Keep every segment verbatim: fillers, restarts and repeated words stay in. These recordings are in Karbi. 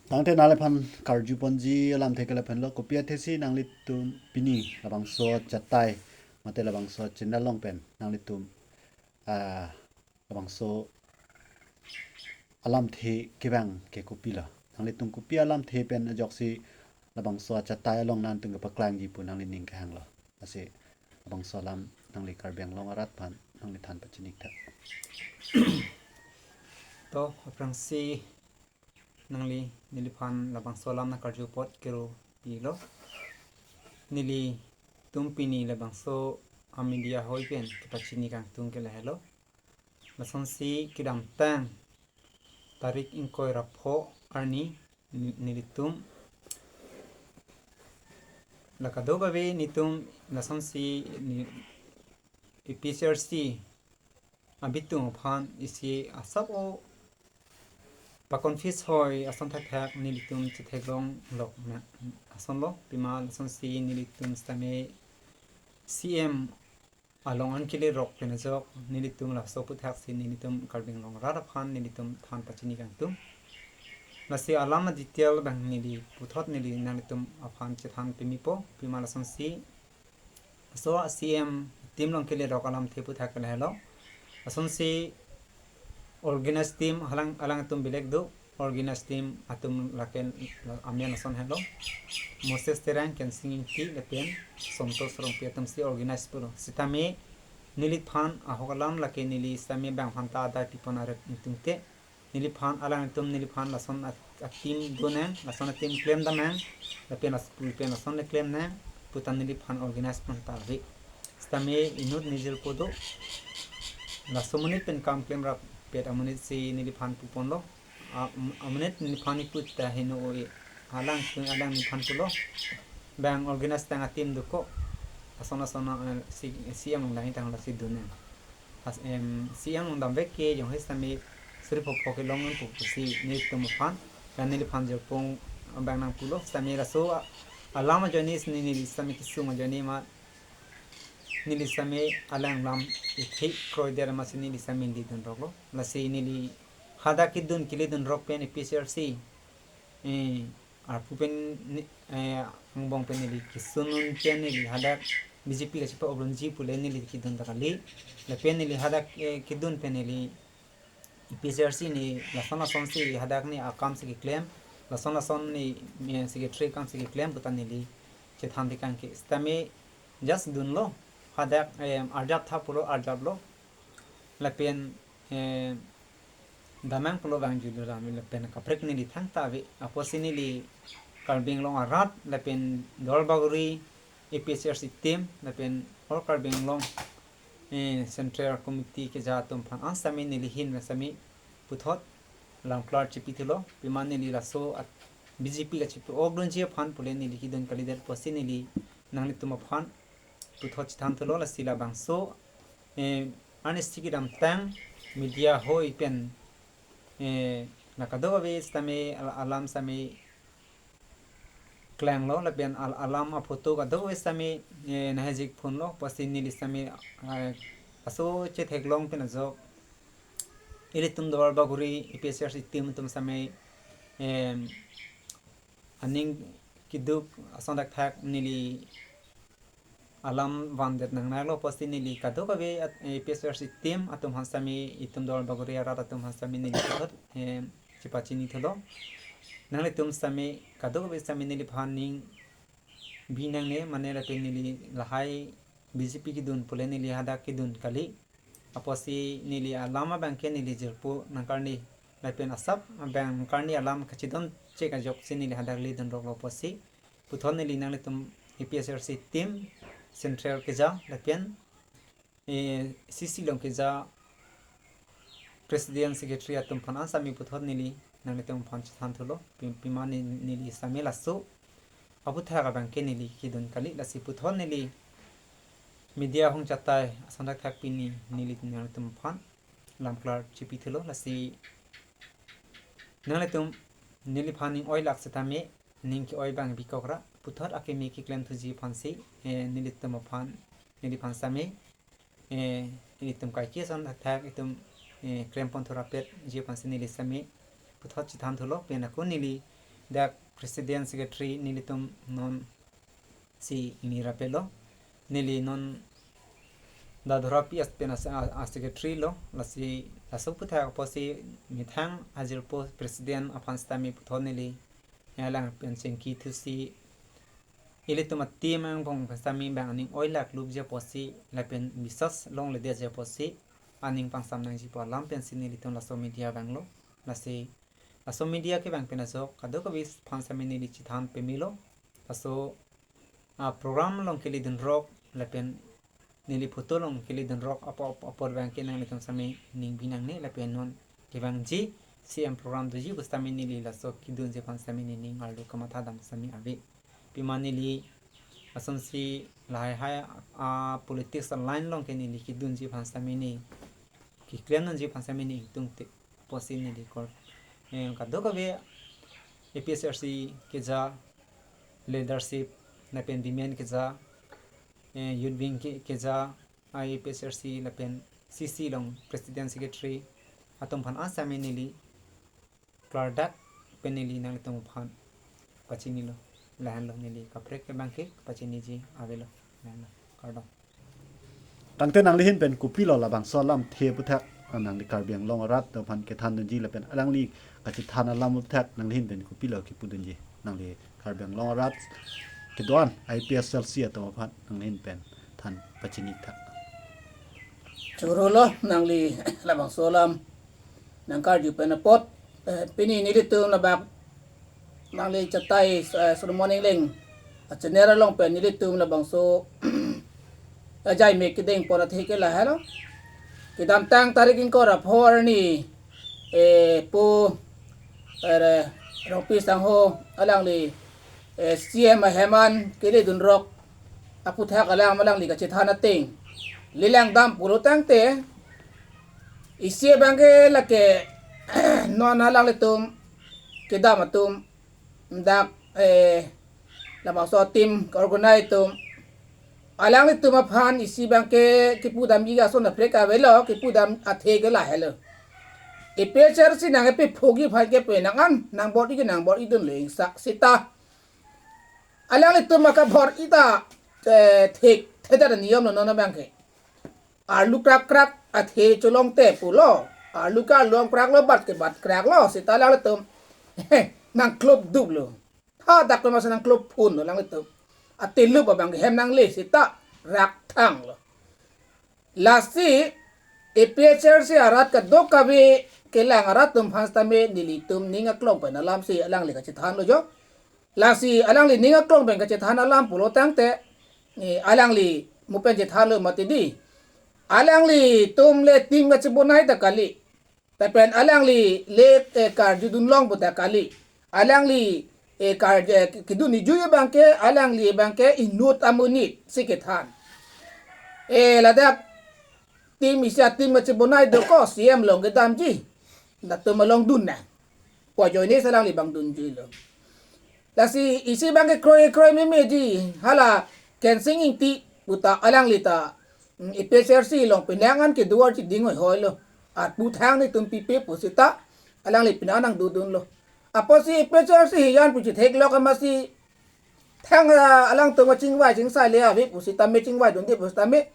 Tangte nangliphan karjuponji alamthe ke lahenlo, kopi athesi nanglitum pini labangso achatai mate labangso achannel along pen nanglitum, ah, labangso alamthe kevang ke kopilo? Nanglitum kopi alamthe pen ajoksi labangso achatai along nangtum kepaklangji pu nanglining kehanglo? Lasi labangso alam nangli Karbi Anglong arat aphan nangli than pachini tha. To, aphrangsi nangli neliphan labangso alam nangkarju apot kero pilo. Nelitum pini labangso a-media hoi pen kepachini kangtung ke lahelo. Lasonsi kedamtang tarik ingkoi ra pho arni ni-, nelitum la kadokave netum lasonsi ni A P H L C abitung aphan isi asap o pa-confuse hoi ason thakthak nelitum chetheklong lok na asonlo, pima lasonsi nelitum sitame C M along an kelerok pen ajok nelitum laso aphuthaksi nelitum Karbi Anglong arat aphan nelitum than pachini kangtung. Lasi alam a-detail abang neli puthot neli nanglitum aphan chethan pimipo, pima lasonsi laso a-C M team along kelerok alamthe aphuthak ke lahelo. Lasonsi organized team alang, alangtum bilek do, organized team atum lake amen ason helo. Moses Terang, Kensing Ingti lapen Santosh Rongpi atumsi organize pulo. Sitame neliphan ahok alam lake neli sitame bang aphan ta adai pipon arep ingtungte, neliphan alangtum neliphan lason a-, a-team donang, lason a-team klemdamnang, lapen las-, pen lason le klemnang puta neliphan organize pon ta ave. Sitame inut nejirpo do, laso amonit pen kam klemrap pet amonit si neliphan puponlo. A-, amonit neliphan iput ta heno o-e. Alang, alang neliphan pulo, bang organize tang a-team dokok. Ason ason, eh, si, C M along dang tang lasi donang. As, em, C M along damvek ke jong he sitame suri pho pho kelong nangpo pusi nelitum aphan, kan neliphan jirpo abang nangpulo. Sitame laso a-, alam ajoine si neli sitame kesung ajoine ma neli sitame alang alam ithek kroidet amatsi neli sitame neli dunroklo. Lasi neli hadak kedun kele dunrok pen A P H L C, eh, arpu pen ni, eh, angbong pen neli kesun un pen neli hadak B J P kachepa-ok dunji pule neli kedun ta kali. Lapen neli hadak, eh, kedun pen neli A P H L C ni lason lasonsi hadak ni akam si keklem, lason lason ni, eh, secretary akam si keklem puta neli chethan tekang ke. Sitame just dunlo, hadak, eh, arjap tha pulo arjaplo. Lapen, eh, damnang pulo bang julo dam lapen kaprek neli thangta ave. Apotsi neli Karbi Anglong arat lapen Duarbagori A P H L C team lapen all Karbi Anglong, eh, Central Committee keja atum aphan an sitame neli ahin sitame puthot lamklar chepithulo, pima neli laso a-, B J P kachepa-ok dunji aphan pule neli kedun kalidet apotsi neli nanglitum aphan puthot chethanthulo. Lasi labangso, eh, arnisi kedamtang media hoi pen, eh, la kadokave sitame al-, alam sitame klanglo lapen al-, alam a-photo kadokave sitame, eh, nahejik phunlo, apotsi neli sitame, eh, laso chetheklong pen ajok ilitum Duarbagori A P H L C team atum sitame, em, aning keduk ason thakthak neli alam vandet nangnanglo, apotsi neli kadokave at-, eh, A P H L C team atum aphan sitame, itum Duarbagori arat atum aphan sitame neli puthot, eh, chepachinithulo. Nanglitum sitame kadokave sitame neliphan ning bi nangne, mane lapen neli lahai B J P kedun pule neli hadak kedun kali. Apotsi neli alam abang ke neli jirpo nangkarni, lapen asap abang nangkarni alam kachedon chek ajoksi neli hadak le dunroklo apotsi puthot neli nanglitum A P H L C team Central keja lapen, eh, C C along keja President Secretary atum aphan an sitame puthot neli nanglitum aphan chethanthulo, pi-, pima ne-, neli sitame laso aputhak abang ke neli kedun kali. Lasi puthot neli media ahong chatai ason thakthak pini neli nanglitum aphan lamklar chepithulo. Lasi nanglitum neliphan ning oilak sitame ning ke-oi abang bikok ra, puthot akimi keklem thuji aphansi, eh, nelitum aphan, neliphan sitame, eh, nelitum kaike ason thakthak itum, eh, klem pon thurapetji aphansi neli sitame puthot chethanthulo, pen ako neli dak president secretary nelitum non si Mira pelo. Neli non Dadora P S pen as-, a, a secretary lo, lasi laso aputhak apotsi methang ajirpo president aphan sitame puthot neli alang pen chingki thusi ilitum a-team angbong sitame bang aning oilak lupji apotsi lapen bisas longledetji apotsi aning pangsam nangji pu alam pensi nelitum laso media vanglo. Lasi laso media kevang pen ajok kadokave aphan sitame neli chethan pemelo. Laso a-program along kelidunrok lapen neli photo along kelidunrok apo, apo, apor abangke nanglitum sitame ning binangne lapen non kevangji C M program doji pu sitame neli laso kedunji aphan sitame nening arlo kamatha dam sitame ave. Pima neli lasonsi lahai hai a-politics a-line along ke neli kedunji aphan sitame ne keklem nangji aphan sitame ne ingtungte apotsi neli kor, eh, kadokave A P H L C keja leadership lapen women keja, eh, youth wing ke, keja, A P H L C lapen C C along president secretary atum aphan an sitame neli klardak pen neli nanglitum aphan pachinilo. Lahenlo neli kaprek ke abangke pachiniji avelo. Lahenlo. Kardom. Tangte nangli ahin pen kopilo labangso alamthe aputhak, ah, nangli Karbi Anglong arat atum aphan kethan dunji lapen alangli kachethan alam aputhak nangli ahin pen kopilo kipu dunji? Nangli Karbi Anglong arat kedo-an A P H L C atum aphan nangli ahin pen than pachini thak. Chorolo nangli labangso alam nangkarju pen apot, eh, pini nelitum labak nangli chatai, eh, Solomon Engleng a-channel along pen nelitum labangso ajai me kedeng pon athe ke lahelo. Kedamtang tarik ingkoi ra pho arni, eh, pu, eh, Rongpi sangho alangli, eh, C M ahem an kelidunrok aputhak alam alangli kachethan ateng lelang dam pulo tangte isi abangke lake non alanglitum kedam atum dak, eh, labangso team ka-organize atum alanglitum aphan isi abangke kipudamji ason kaprek avelo, kipudam athe ke lahelo. A P H L C nangkepi phogi aphan ke penang an nangbor-i ke nangbor-idunlo ingsa seta alanglitum akabor-i ta, eh, thek thedar niyomlo non abangke. Arlu krak krak athe cholongte pulo. Arlu ke arlu kraklo, bat ke bat kraklo, seta alanglitum nangklop duklo. Hadak lo masa nangklop phunlo alanglitum. Ate lup abangke hem nangle seta rakthanglo. Lasi A P H L C arat kadokave kelang arat atum aphan sitame nelitum ning aklong pen alamsi alangli kachethanlo jo. Lasi alangli ning aklong pen kachethan alam pulo tangte, eh, alangli mo pen chethanlo mati di. Alanglitum le team kachebonai ta kali. Lapen alangli le, eh, karjudun long pu ta kali. Alangli, eh, kar, eh, kedun ijui abangke, alangli abangke inut amonit si kethan. Eh, ladak team isi a-team kachebonai do ko C M along kedamji. Latum along dun na. Pu ajoine si alangli abang dunjuilo. Lasi isi abangke kroi kroi memeji. Hala Kensing Ingti pu ta alangli ta, mm, A P H L C along penang an kedo-an chiding hoihoi lo. Arpu thang netum pipe pu seta alangli penang nangdodunlo. Apotsi A P H L C hijan pu chethek lok amatsi thang, ah, alangtum kachingvai chingsai le ave pu sitame, chingvaidunde pu sitame,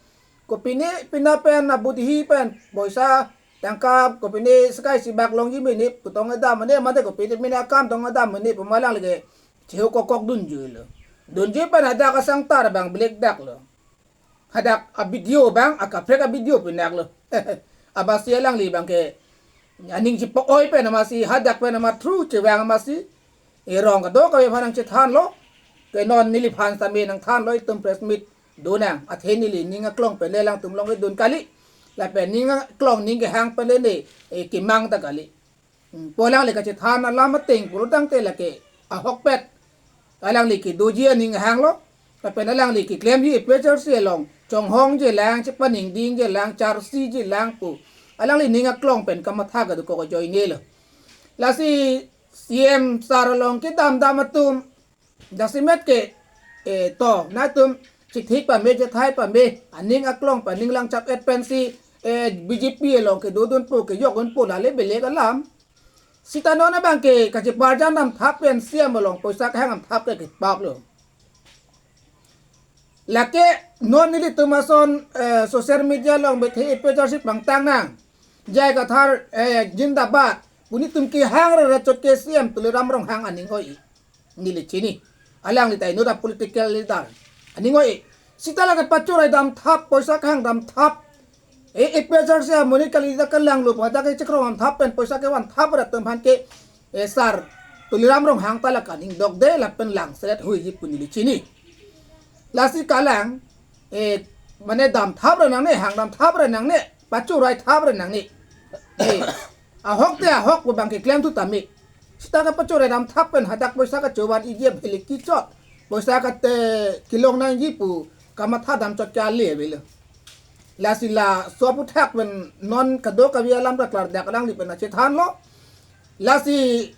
kopine pina pen, ah, budhi pen, poisa tangka kopine sekai sibak longji mene pu tong kedam mene, mate kopine pina akam tong kedam mene pu ma alangli ke chehuk kokok dunjuilo. Dunjui pen hadak asang tar abang black dak lo. Hadak a-video abang, akaprek a-video pinaklo. Amatsi alangli abangke aning chipo-oi pen amatsi, hadak pen amat thru chevang amatsi, erong kadokave aphan nangchethanlo. Ke non neliphan sitame nangthanlo, itum press meet do nang. Athe neli ning aklong pen le alangtum along kedun kali. Lapen ning aklong ning kehang pen le ne, eh, kemang ta kali. Hmm, pu alangli kachethan alam ateng pulo tangte lake ahokpet alangli kedoji aning hanglo. Lapen alangli keklemji A P H L C along chonghongji lang, chepaningdingji lang, charsiji lang pu alangli ning aklong pen kamatha kadokok ajoinelo. Lasi C M sir along kedam dam atum jasemet ke, eh, to, nangtum chethek pame, chethai pame, aning aklong pen aning langchap-et pensi, eh, B J P along kedodunpo, kejokdunpo, lale belek alam. Sita non abang ke kachiparjan damthap pen C M along poisa kehang damthap ke kepaklo. Lake non nelitum ason, eh, social media along bethe A P H L C pangtang nang. J I Kathar, eh, zindabad. Pu nelitum kehang rere chot ke C M Tuliram Ronghang aning oi. Neli chini. Alangli ta inut a political leader. Aning oi. Sita lake pachorai damthap, poisa kehang damthap. E, A P H L C amonit kali ta kelanglo pu hadak ke chekrong damthap pen poisa kevan thap ra atum aphan ke, eh, sir Tuliram Ronghang ta la kaning dokde lapen lang seret huiji pu neli chini. Lasi kalang, eh, mane damthap ra nangne, hang damthap ra nangne, pachorai thap ra nangne. Eh, ahok te ahok pu abang ke klemthu tame. Sita kapachorai damthap pen hadak poisa kachovan iji abhiliki chot. Poisa kate kelong nangji pu kamatha dam chot ke ale avelo. Lasi laso aphuthak pen non kadokave alam ta klardak alangli pen achethanlo. Lasi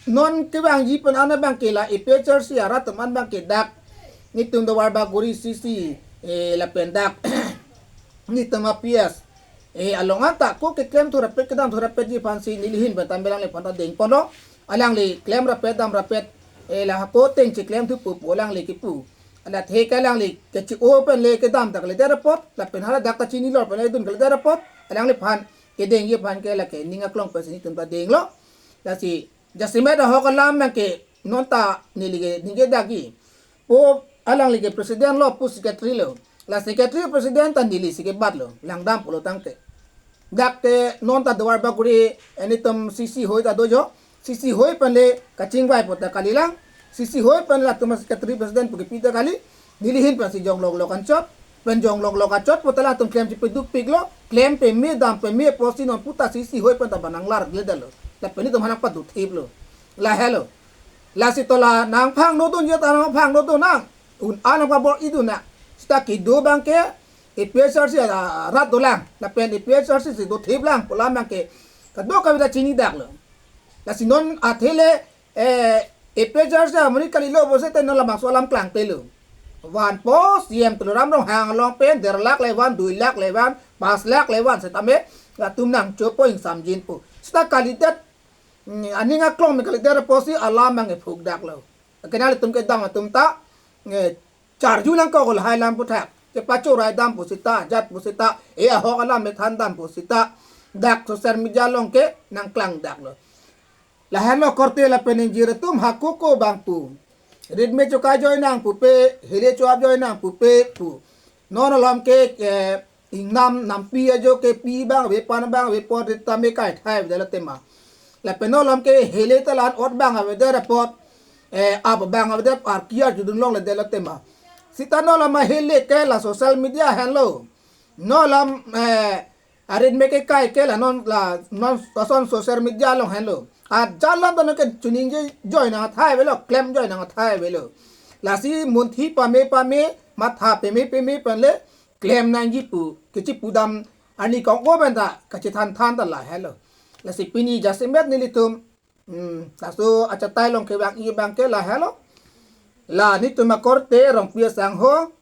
non kevangji pen an abang ke la A P H L C arat atum an abang ke dak nelitum Duarbagori C C, eh, lapen dak nelitum a P S, eh, along an ta ko keklemthu rapet kedamthu rapetji aphansi neli ahin pen ta alangliphan ta dengponlo. Alangli klem rapet dam rapet, eh, la ko teng cheklemthu pu pu alangli kepu. Alathe ke alangli kechi-o pen le kedam ta kalidet apot, lapen hala dak ta chinilo pen le dun kalidet apot, alangliphan kedengji aphan ke lake ning aklong pensi nelitum ta denglo. Lasi jasemet ahok alam abang ke non ta neli ke ningje dakji. Pu alangli ke president lo, pu secretary lo. La secretary president ta neli si kebatlo, langdam pulo tangte. Dak ke non ta Duarbagori, eh, nelitum C C hoi ta dojo. C C hoi pen le kachingvai pu ta kalilang. C C hoi pen latum secretary president pu kepi ta kali. Neli ahin pensi jonglong lok anchot. Pen jonglong lok anchot pu ta latum klem chipeduk piklo. Klem peme dam peme apotsi non pu ta C C hoi pen ta ba nanglar gledalo. Lapen nelitum aphan nangpadu thiplo. Lahelo. Lasi to la nangphang nodun je ta nangphang nodun nang. Un-an nangpabor-idun nang. Sita kedo abang ke A P H L C arat dolang. Lapen A P H L C si do thiplang pu alam abang ke kadokave ta chinidaklo. Lasi non athe le, eh, A P H L C amonit kalilo pu seta non labangso alam klangtelo. Vanpo C M Tuliram Ronghang along pen der lakh le van, dui lakh le van, pas lakh le van setame latum nangchopo ingsamjin pu. Sita kalidet, mm, aning aklong me kalidet apotsi alam abang ke phukdaklo. Kena latum kedam atum ta, eh, charju nangkok lahai alam aphuthak. Kepachorai dam pu sita, jat pu sita, eh, ahok alam methan dam pu sita. Dak social media along ke nangklangdaklo. Lahenlo korte lapen ingjir atum hako ko abang pu. Ritme chokai joi nang pupe, hele cho-ap joi nang pupe pu. Non alam ke, eh, ingnam nampi ajo kepi abang ave, pan abang ave, apot rit tame kaithai avedetlo tema. Lapen non alam ke hele ta la-an ot abang avedet apot, eh, ap abang avedet arki arjudun longledetlo tema. Sita non alam hele ke la social media henlo. Non alam, eh, arit me kekai ke la non la non ason social media along henlo. Ajalan ta non ke chiningje joi nang athai avelo, klem joi nang athai avelo. Lasi munthi pame pame, matha peme peme pen le klem nangji pu, kechipu dam ani kong ko pen ta kachethanthan ta lahelo. Lasi pini jasemet nelitum, hmm, laso achatai along kevangji abang ke lahelo. La nelitum akorte Rongpi asangho,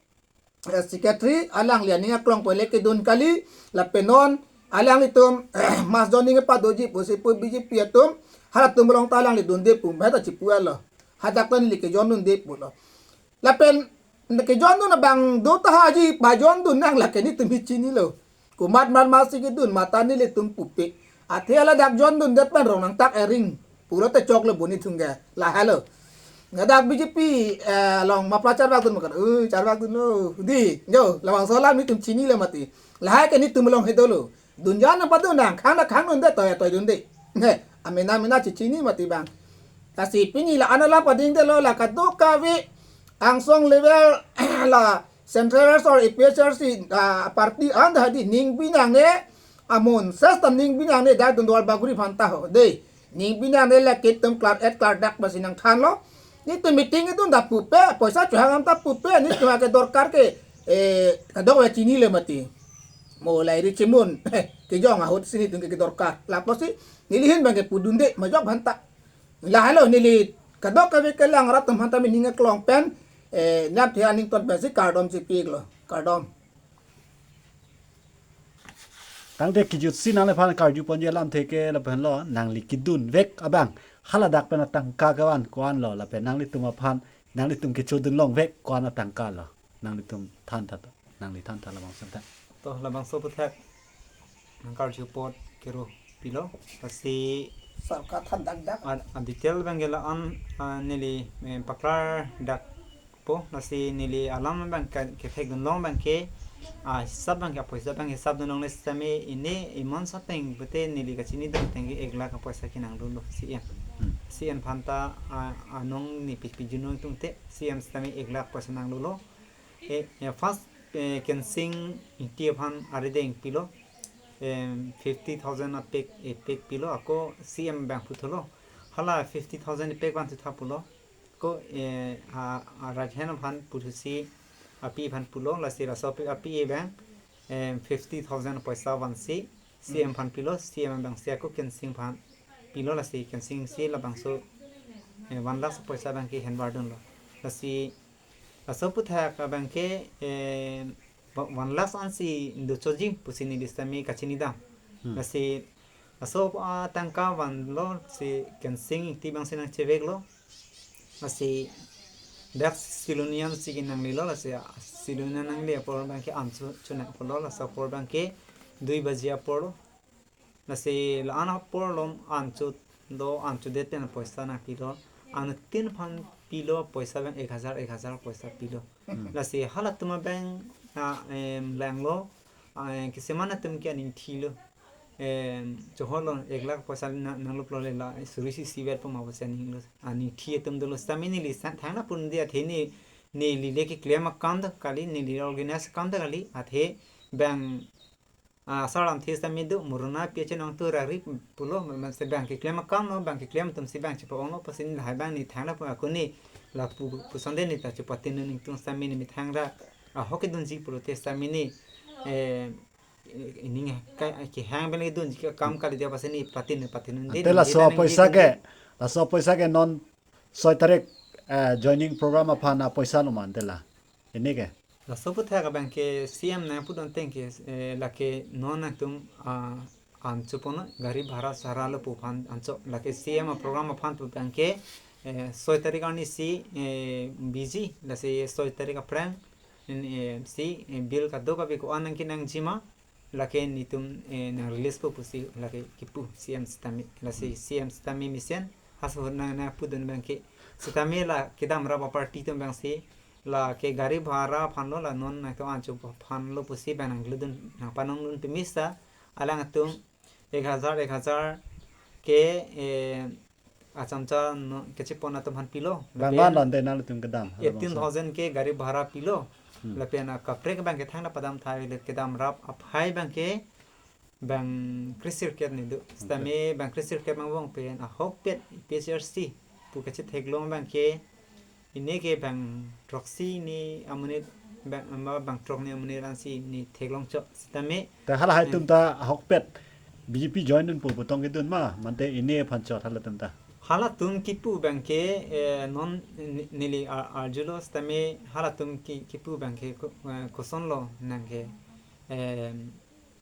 eh, secretary, alangli aning aklong pen le kedun kali, lapen non alanglitum mass joining padoji pusi pu B J P atum, halatum along ta alangli dunde pu, beta chipu alo. Hadak ta neli ke join dunde pulo. Lapen ke join dun abang do ta haji, pajoin dun nang lake nelitum hi chinilo. Komat mar masi kedun mata nelitum pupe. Athe ladak join dundet pen rong nangtak ering. Pulote choklo boni thungga. Lahelo. Ngadak B J P, eh, along mapla charvak dun makan. Uh, charvak dunlo. Di, jo, labangso alam nelitum chinilo mati. Lahai ke nelitum along he dolo. Dunjan nangpadun nang, khang nangkhang dunde, toya toy dunde. He, amena mena chichini mati abang. Lasi pini la-an alam padingdetlo, la kadokave angsong level la Central Resource A P H L C, ah, party an ta hadi ning binangne, amun ses tam ning binangne, dak dun Duarbagori aphan ta ho, de. Ning binangne lake itum klar-et klardak pensi nangthanlo. Nelitum meeting idun ta pupe, poisa chohang dam ta pupe, nelitum akedorkar ke, eh, kadokave chinilo mati. Mo lahai ri chimun, kejong ahut si nelitum ke kedorkar. Lapusi, neli ahin abang ke pudunde, majok aphanta. Lahelo neli, kadokave kelang arat atum aphanta mening aklong pen, eh, nap thia aning ton pensi kardom chipiklo, kardom. Tangte kejutsi nangliphan karju ponji alamthe ke lapen lo, nangli kedun vek abang, haladak pen atangka kevan ko-an lo, lapen nanglitum aphan, nanglitum kechodun long vek ko-an atangka lo. Nanglitum than tha, nangli than tha labangso tha. To labangso aputhak nang karju apot kero pilo, lasi Sarkar than dakdak. A, a detail abang ke la-an, a, neli, eh, paklardakpo, lasi neli alam abang ke, kethekdun long abang ke, a, hisap abang ke, apoisa abang hisap dun longle sitame, ini imonsa ateng pute neli kachinidun ateng ke ek lakh apoisa kenangdunlo C M. Hmm. C M aphan ta, a, anong ne pi, pijun nangtungte, C M sitame ek lakh apoisa nangdunlo. E, e, first, e, Kensing Ingti aphan arideng pilo, em, fifty thousand a-pack, e-pack pilo, ako C M abang puthotlo. Hala fifty thousand e-pack vanthu tha pulo. Ako, e, a, a right hand aphan puthusi api aphan pulo, lasi laso api, api abang, em, fifty thousand apoisa vansi C M aphan pilo, C M abang si ako Kensing aphan pilo, lasi Kensing si labangso, e, one lakh apoisa abang ke henvar dunlo. Lasi laso aputhak abang ke, eh, wa-, one lakh ansi do choji pusi neli sitame kachinidam. Hmm. Lasi laso atangka vanlo si Kensing Ingti abang si nangcheveklo. Lasi dak Siloniam si kenanglelo, lasi Siloniam nangle apor abang ke an chu, chunang apor lo, laso apor abang ke dui baji apor lo. Lasi la-an apor lo an chu do, an chudet pen apoisa nangpilo. Anuttin aphan pilo apoisa abang ek hajar, ek hajar apoisa pilo. Hmm. Lasi halatum abang, a, em, langlo, a, em, kisiman atum ke aning thilo. Em, chohorlo ek lakh apoisa na, nangluplo le la, suri si sivet puma apoisa aninglo. Aning thi atum dolo sitame neli san, thangna pun dia athe ne, neli le keklem akam ta kali, neli organize akam ta kali, athe abang, a, asar alamthe sitame do, Moruna pi achenong tu rari pulo, ma-, ma-, si abang keklem akam lo, abang keklem atum si abang chepa-onglo, pusi neli lahai abang ne thangna pu ako ne lapu, puson de ne ta chepatinu ningtung sitame ne methang ra ahok kedunji pulote sitame ne, eh, ining ka, kehang abang le dunji akam kali dia pusi ne patinu, patinu de. Ante ne laso nang apoisa ke, laso apoisa ke non soi tarik, eh, joining program aphan apoisa lo ma ante la. Ini ke. Laso aputhak abang ke C M nangpudun ateng ke, eh, lake non nangtum, ah, an chu ponlo, gari bhara sara lo pu aphan an cho, lake C M aprogram aphan pu abang ke, eh, soi tarik arni si, eh, busy, lasi soi tarik aphrang, eh, si, eh, bill kadokave ko-an nangkenangji ma, lake netum, eh, nang release po pusi lake kipu C M sitame, lasi Hmm. C M sitame mesen, haso nang, nangpudun abang ke. Sitame la kedamrap aparty atum abang si, lake gari bhara aphan lo, la non nangtum an chu aphan lo pusi abang nangludun, nangpanongdun pemesa, alangtum ek hajar, ek hajar ke, eh, achamcha no, kachepon atum aphan pilo. Bang Lapen van lo ante nangtum kedam, eighteen thousand ke gari bhara pilo. Hmm. Lapen akaprek abang ke thangna padam thai le kedamrap aphai abang ke bang kre sirkep ne do. Sitame bang kre sirkep abang vong pen ahokpet P H R C pu kachetheklong abang ke, ini ke bang throksi ni amonit, bang, ama bang throk ni amonit ansi ne theklong chok. Sitame, ta halahai atum ta ahokpet B J P join dunpo pu tong kedun ma, mante ini aphan chot halatum ta. Halatum kipu abang ke, eh, non ni-, neli ar-, arjulo sitame halatum ki-, kipu abang ke ko-, eh, kosonlo nang ke, eh,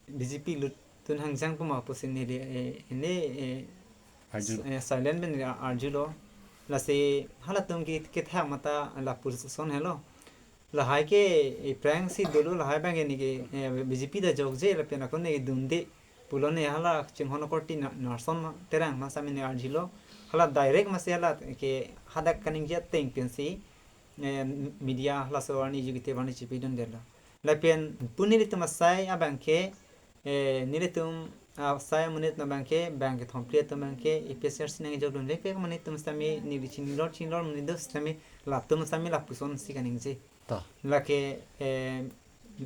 B J P lut tun hangjang puma pusi neli, eh, ini, eh, Arju. Eh, silent pen ar-, arjulo. Lasi halatum ke, kethak mata lapuson helo. Lahai ke, eh, aphrang si dolo lahai abang ke ne ke, eh, B J P ta jokje lapen ako ne dunde pulo ne hala chinghon akorte na, Nelson ma, Terang ma sitame ne arjulo. Hala direct masi hala ke hadak kaningje ateng pensi, eh, media halaso arni executive arni chepidun detlo. Lapen pu nelitum asai abang ke, eh, nelitum asai amonit abang ke, bang kethom phli atum abang ke, A P H R C nangjokdun vekvek amonit atum sitame, neli chinilo chinilo amonit do sitame, latum sitame lapuson si kaningje. Ta. Lake, eh,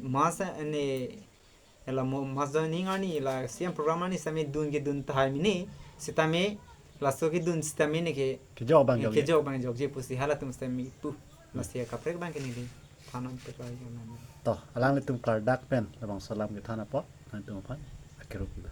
mas ne, la mo, mas joining arni, la C M program arni sitame dun kedun tahai mene, sitame, laso kedun sitame ne ke, kejok abang eh, jokje. Kejok abang jokje pusi halatum sitame pu. Lasi akaprek abang ke neli thanon pekrai ya mama. To, alanglitum klardak pen, labangso alam kethan apot, nangtum aphan, akero pilo.